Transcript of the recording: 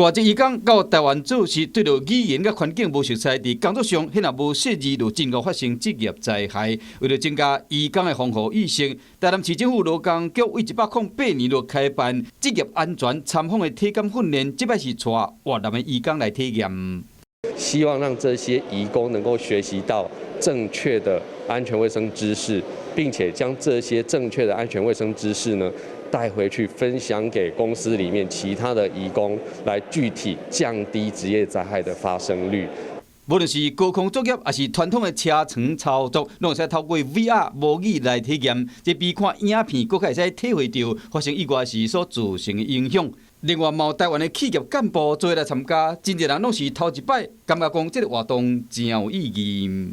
外籍移工到台灣做事，對著語言佮環境無熟似，佇工作上，彼若無細膩，就真會發生職業災害。為著增加移工的防護意識，台南市政府勞工局對108年就開辦職業安全參訪的體檢訓練，這擺是帶越南的移工來體驗。希望讓這些移工能夠學習到正確的安全衛生知識，並且將這些正確的安全衛生知識呢，帶回去分享給公司裡面其他的移工，來具體降低職業災害的發生率。無論是高空作業，抑是傳統的車床操作，攏會使透過 VR 模擬來體驗。這比看影片閣較會使體會著發生意外時所造成的影響。另外，嘛有台灣的企業幹部做伙來參加，真濟人攏是頭一擺，感覺講這个活動真有意義。